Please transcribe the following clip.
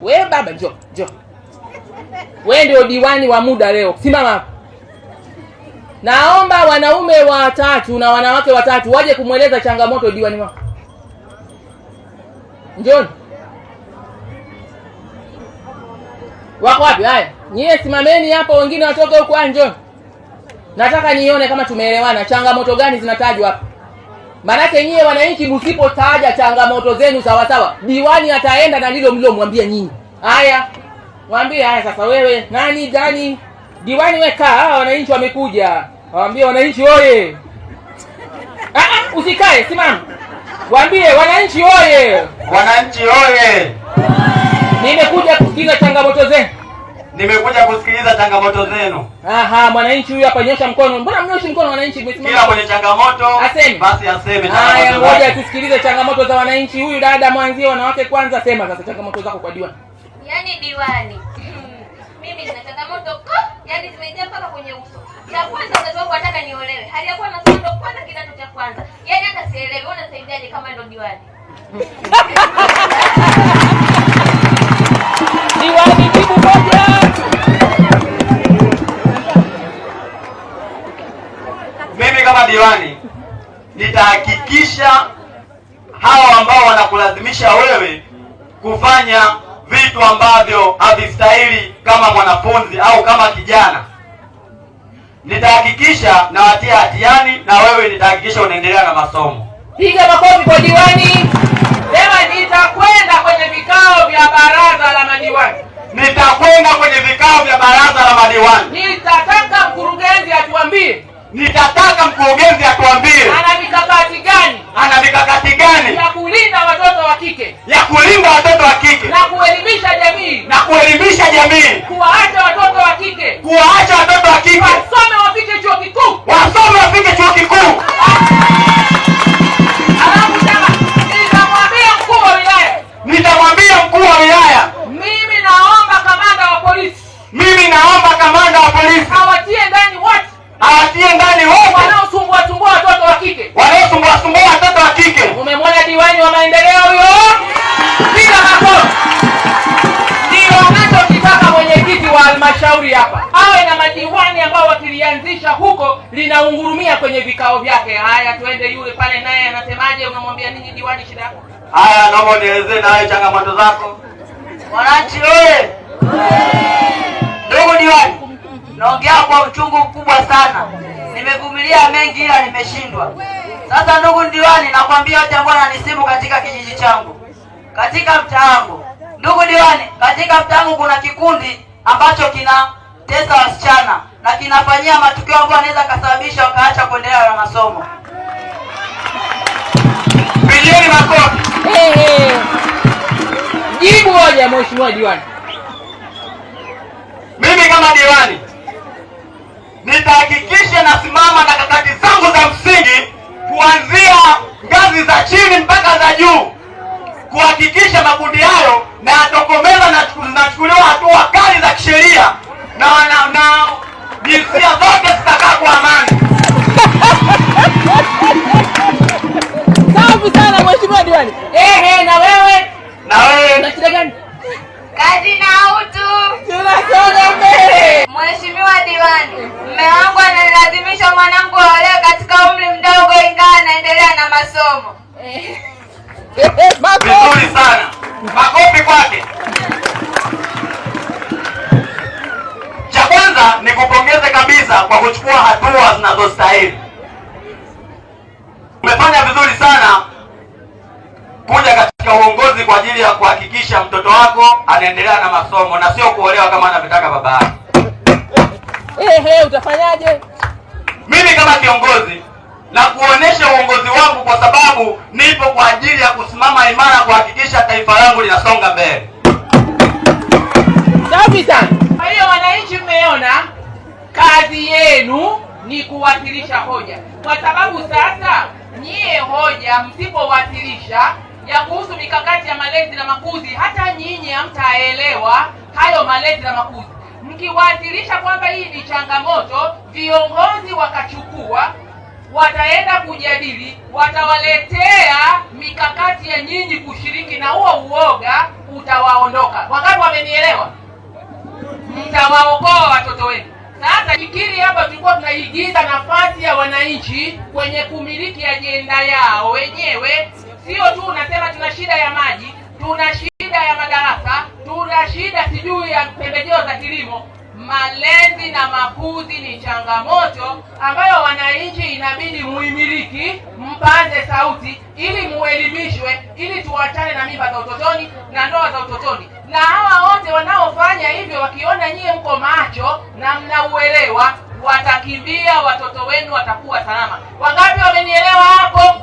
We baba, njoo njoo, we ndio diwani wa muda leo, simama hapa. Naomba wanaume watatu na wanawake watatu waje kumweleza changamoto diwani wao. Njoni. Wako wapi? Haya, nyie simameni hapo, wengine watoke huko. Haya, njoni. Nataka nione kama tumeelewana, changamoto gani zinatajwa hapa. Maanake nyie wananchi msipotaja changamoto zenu sawa sawa, diwani ataenda na lilo mlilomwambia nyinyi. Haya, mwambie haya sasa. Wewe nani gani diwani, we kaa. Hawa wananchi wamekuja, waambie wananchi oye. Ah, ah, usikae, simama, waambie wananchi oye. Wananchi oye! Nimekuja kusikiliza changamoto zenu. Nimekuja kusikiliza changamoto zenu. Aha, mwananchi huyu hapa, nyosha mkono. Mbona mnyoshi mkono wananchi? Mmesimama. Kila mwenye changamoto Aseme. basi aseme Haya, changamoto ngoja zake. tusikilize changamoto za wananchi. Huyu dada mwanzie wanawake kwanza, sema sasa changamoto zako kwa diwani. Yaani diwani, mimi nina changamoto ko, yaani zimejaa mpaka kwenye uso. Cha kwanza, mzazi wangu anataka niolewe, hali ya kuwa nasoma ndo kwanza kidato cha kwanza, yaani hata sielewi. Wewe unasaidiaje kama ndo diwani? Diwani, jibu moja. Mimi kama diwani nitahakikisha hawa ambao wanakulazimisha wewe kufanya vitu ambavyo havistahili kama mwanafunzi au kama kijana, nitahakikisha nawatia hatiani, na wewe nitahakikisha unaendelea na masomo. Piga makofi kwa diwani. Sema nitakwenda kwenye vikao vya baraza la madiwani. Nitakwenda kwenye vikao vya baraza la madiwani. Nitataka mkurugenzi atuambie Nitataka mkurugenzi atuambie ana mikakati gani ana mikakati gani ya kulinda watoto wa kike ya kulinda watoto wa kike na kuelimisha jamii, na kuelimisha jamii, kuwaacha watoto wa kike kuwaacha watoto wa kike wasome wafike chuo kikuu. wasome wafike chuo kikuu. Alafu sema nitamwambia mkuu wa wilaya, Nitamwambia mkuu wa wilaya, mimi naomba kamanda wa polisi mimi naomba kamanda wa polisi awatie ndani wote awatie ndani wote wanaosumbua sumbua watoto wa kike. wanaosumbua sumbua watoto wa kike. Umemwona diwani wa maendeleo huyo? Piga makofi. Ndio anachokitaka mwenyekiti wa halmashauri hapa, awe na madiwani ambao wakilianzisha huko linaungurumia kwenye vikao vyake. Haya, twende yule pale, naye anasemaje? Unamwambia nini diwani shida yako? Haya, naomba unielezee na wewe changamoto zako. Wananchi oye! Ndugu diwani, naongea kwa uchungu mkubwa sana. Nimevumilia mengi ila nimeshindwa. Sasa ndugu diwani, nakwambia yote ambayo yananisibu katika kijiji changu, katika mtaa wangu. Ndugu diwani, katika mtaa wangu kuna kikundi ambacho kinatesa wasichana na kinafanyia matukio ambayo anaweza kasababisha wakaacha kuendelea na masomo. Pigieni makofi. Hey, hey. Jibu moja, mheshimiwa diwani. Mimi kama diwani nitahakikisha nasimama na kakati zangu za msingi kuanzia ngazi za chini mpaka za juu, kuhakikisha makundi hayo na yatokomeza na zinachukuliwa hatua kali za kisheria na na jinsia zote zitakaa kwa amani. Safi sana mheshimiwa diwani. Ehe, na wewe Na wewe una shida gani? Kazi na utu. Tunasonga mbele. Mheshimiwa diwani, mume wangu ananilazimisha mwanangu aolewe katika umri mdogo ingawa anaendelea na masomo. Makofi. vizuri sana, makofi kwake. Cha kwanza ni kupongeze kabisa kwa kuchukua hatua zinazostahili. Umefanya vizuri sana kuja katika uongozi kwa ajili ya kuhakikisha mtoto wako anaendelea na masomo na sio kuolewa kama anavyotaka baba yake. Ehe, utafanyaje? Mimi kama kiongozi na kuonesha uongozi wangu kwa sababu nipo kwa ajili ya kusimama imara kuhakikisha taifa langu linasonga mbele. Safi sana. Kwa hiyo wananchi, mmeona kazi yenu ni kuwasilisha hoja, kwa sababu sasa nyie hoja msipowasilisha ya kuhusu mikakati ya malezi na makuzi, hata nyinyi hamtaelewa hayo malezi na makuzi. Mkiwasilisha kwamba hii ni changamoto, viongozi wakachukua Wataenda kujadili, watawaletea mikakati ya nyinyi kushiriki, na huo uoga utawaondoka. Wangapi wamenielewa? Mtawaokoa watoto wenu. Sasa fikiri hapa tulikuwa tunaigiza nafasi ya wananchi kwenye kumiliki ajenda yao wenyewe. Sio tu unasema tuna shida ya maji, tuna shida ya madarasa, tuna shida sijui ya pembejeo za kilimo. Malezi na makuzi ni changamoto ambayo wananchi inabidi muimiliki, mpaze sauti ili muelimishwe, ili tuachane na mimba za utotoni na ndoa za utotoni. Na hawa wote wanaofanya hivyo wakiona nyie mko macho na mnauelewa, watakimbia, watoto wenu watakuwa salama. Wangapi wamenielewa hapo?